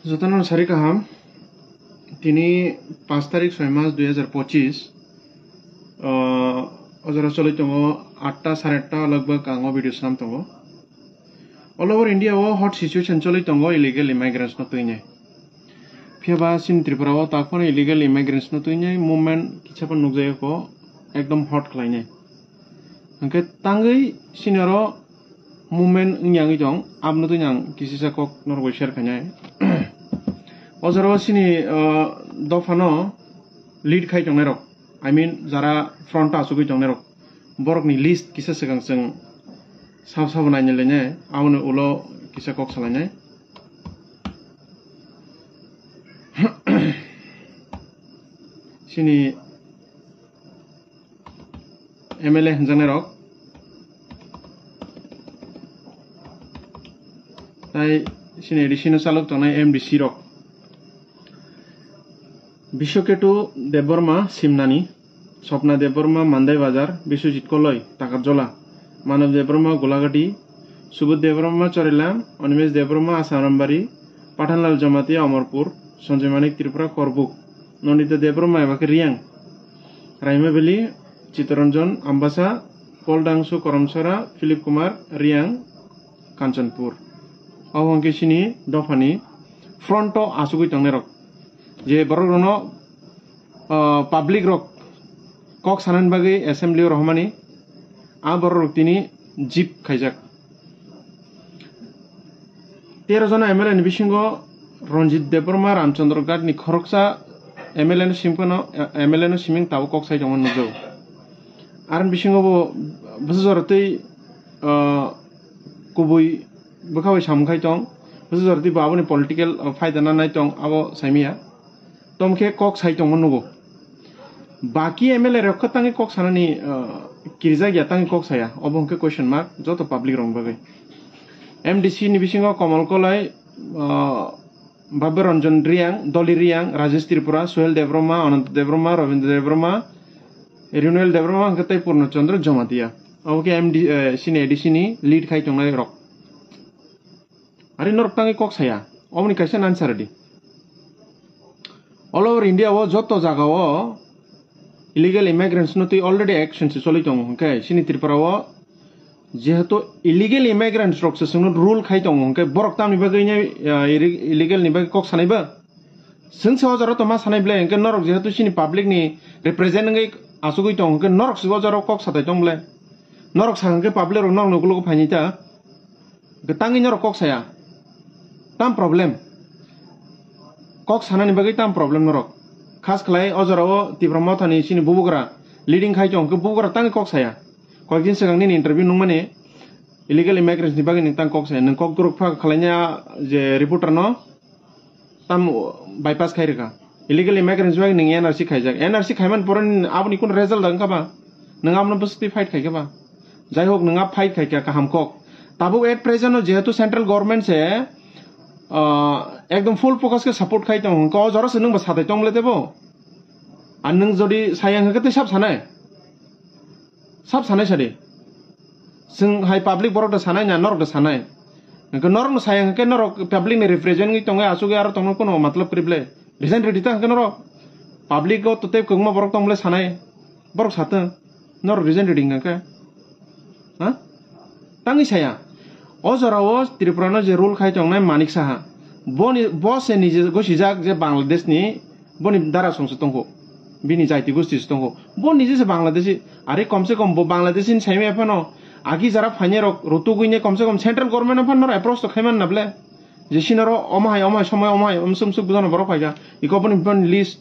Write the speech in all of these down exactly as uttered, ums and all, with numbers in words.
Jotono sari kaham. Tini paanch tarik soi mas dui hazar pochis. O jora choli tongo atta sare atta lagbag ang o video swnam tongo. All over India o hot situation choli tongo illegal immigrants no twinai. Phiya ba chini Tripura o tak phano illegal immigrants no twinai movement kisa phano nukjagwi ko ekdom hot khlainai. Hwnkhe tangwi chini oro movement wngya wngwi tong, aboni twino ang kisisa kok norok bai share khainai. O jora o chini, o, dophano lead khai tongnai rok, I mean, jara front o achugwi tongnai rok, borokni list kisa swkang chwng sabo sabo nainai lainai, aboni ulo kisa kok salainai. Chini M L A hwnjaknai rok, tai chini A D C no chalok tongnai M D C rok, Biswaketu Debbarma Simnani, Swapna Debbarma Mandai Bazar, Biswajit Koloi Takarjola, Manav Debbarma Gulagati, Subodh Debbarma Chorilam, Animesh Debbarma Asarambaria, Pathanlal Jamatia Amarpur, Sanjay Manik Tripura Korbuk, Nandita Debbarma eba khe Reang, Raima Valley, Chittoranjan Ambassa, Paul Dangsu Karamchara, Philip Kumar Reang, Kanchanpur. Abo hwnkhe chini dophani front o achugwi tongnai rok, je borok rokno, ah, public rok kok sanani bagwi assembly o rohormani, a borok rok tini jip khaijak. Tero jona M L A ni bisingo Ranjit Debbarma Ramchandra Ghat ni khoroksa M L A no simi phano, M L A no simi tabuk kok sai tongma nukjago. Aroni bisingo bo bwsa jora twi, ah, kubui bwkha bai samung khai tong, bwsa jora twi bo aboni political, ah, phaida nanai tong abo saimaya. Tom khe kok sai tongma nugo. Baki M L A rok khe tangwi kok sanani, ah, kirijak ya, tangwi kok saya. Obo hwnkhe question mark, joto public rokni bagwi. M D C ni bisingo Komol Koloi, ah, Babya Ranjan Reang, Dolly Reang, Rajesh Tripura, Suhel Debbarma, Ananta Debbarma, Rabindra Debbarma, Renewal Debbarma, hwnkhe tei Purna Chandra Jamatia. Obo khe M D, eh, chini A D C ni lead khai tongnai rok. Ari norok tangwi kok saya, oboni kaisa answer di. All over India o joto jaga o illegal immigrants no twi already action se choli tongo, hwnkhe chini Tripura o jehetu illegal immigrants rok se chwngno rule khai tongo, hwnkhe borok tamni bagwi ne, ah, iri-, illegal ni bagwi kok sanai ba? Chwng se o jora to ma sanai ble, hwnkhe norok jehetu chini public ni represent wngwi achugwi tongo, hwnkhe norok se o jora kok satai tong ble? Norok sa hwnkhe public rok norok ni ukologo phainai ta? Hwnkhe tangwi norok kok saya. Tam problem. Kok sanani bagwi tam problem norok. Khas khlai o jora o Tipra Motha ni chini bubagra leading khai tong, hwnkhe bubagra tangwi kok saya. Koyekdin swkang nini interview nungmani illegal immigrants ni bagwi nwng tang kok saya. Nwng kok duruk pha khlaina je reporter no tam bypass khai rwkha. Illegal immigrants bai nwng N R C khaijak. N R C khaiman pore ni aboni kun result wngkha ba? Nwng abono bwswk twi fight khaikha ba? Jai hok, nwng a fight khaikha kaham kok. Tabuk at present no jehetu central government se, ah, ekdom full focus khe support khai tongo, hwnkhe o jora se nwng bo satai tong le tebo? Ar nwng jodi saya hwnkhe tei sab sanai? Sab sanai sadi. Chwng hai public borok da sanai na norok da sanai? Hwnkhe norok no saya hwnkhe norok public ni represent wngwi tongwi achugwi aro tongno kono matlab kwrwi ble? Resign rwdi ta hwnkhe norok. Public o to tei kwbangma borok tong ble sanai. Borok satwng. Norok resign rwdi hwnkhe. Ha? Tangwi saya. O jora o Tripura no je rule khai tongnai Manik Saha. Boni, bo se nije gosijak je Bangladesh ni boni dara songse tongkho. Bini jaiti gosti se tongkho. Bo nije se Bangladeshi. Are komse kom bo Bangladeshi ni saimaya phano agi jara phainai rok rutugwi ne komse kom central government no phano approach to khaiman na ble? Je sinaro omo hai, omo hai somoi, omo hai, omsuk, omsuk bujano borok phaikha. Iko boni, boni list.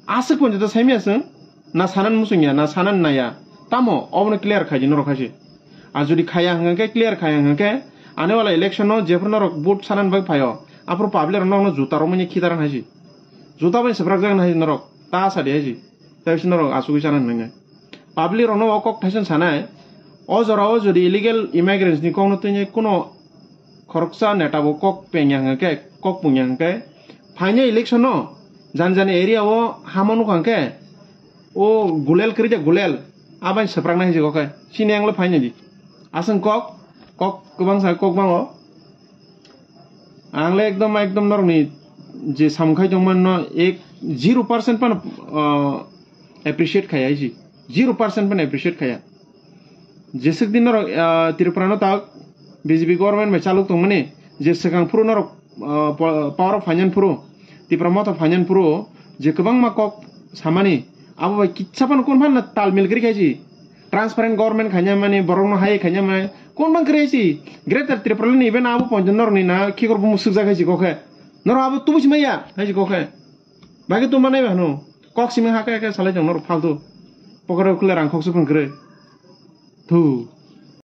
Aswk pon jota saimaya chwng. Na sanan musungya, na sanan naya. Tamo, obono clear khaidi norok haise. Ar jodi khaya hwnkhe, clear khaya hwnkhe, ani wala election no jephru norok vote sanan bai phaio, aphuru public rok nokno juta romani khidaran haise. Juta bai swprak jagan haise norok. Ta sadi haise. Tei se norok asugwi sanan hwnkhe. Public rokno o kok thaisong sanai, o jora o jodi illegal immigrants ni kokno tini kuno khoroksa neta bo kok pengya hwnkhe, kok pungya hwnkhe, phainai election no jani jani area o hamo nukha hwnkhe, o gulel kwrwi de gulel, abai swpraknai hinwi kok hai. Chini ang le phainai di. Aswng kok, kok kwbang sa kok bango. Ang le ekdom, ekdom norokni je samung khai tongmano ek zero percent pano, ah, appreciate khaya si. Zero percent pano appreciate khaya. Jeswk din norok, ah, Tripura no tak B J P government bai chaluk tongmani, je swkang phuru norok, ah, po-, power of finance phuru, Tipra Motha finance phuru, je kwbangma kok samani, abo bai kitsa phano kun phano tal mil kri khai si. Transparent government khanya mani, borok no hai khanya mani, kun bang kri si. Greater Tripura ni even abo ponchon norok ni na khikor bumu sukjak khai si kokhe. Norok abo tubu si maya khai si kokhe. Bagi tu manai ba hano. Kok simi hake hake salai tong norok faltu. Pokore khule rang khok supun kre. Thu.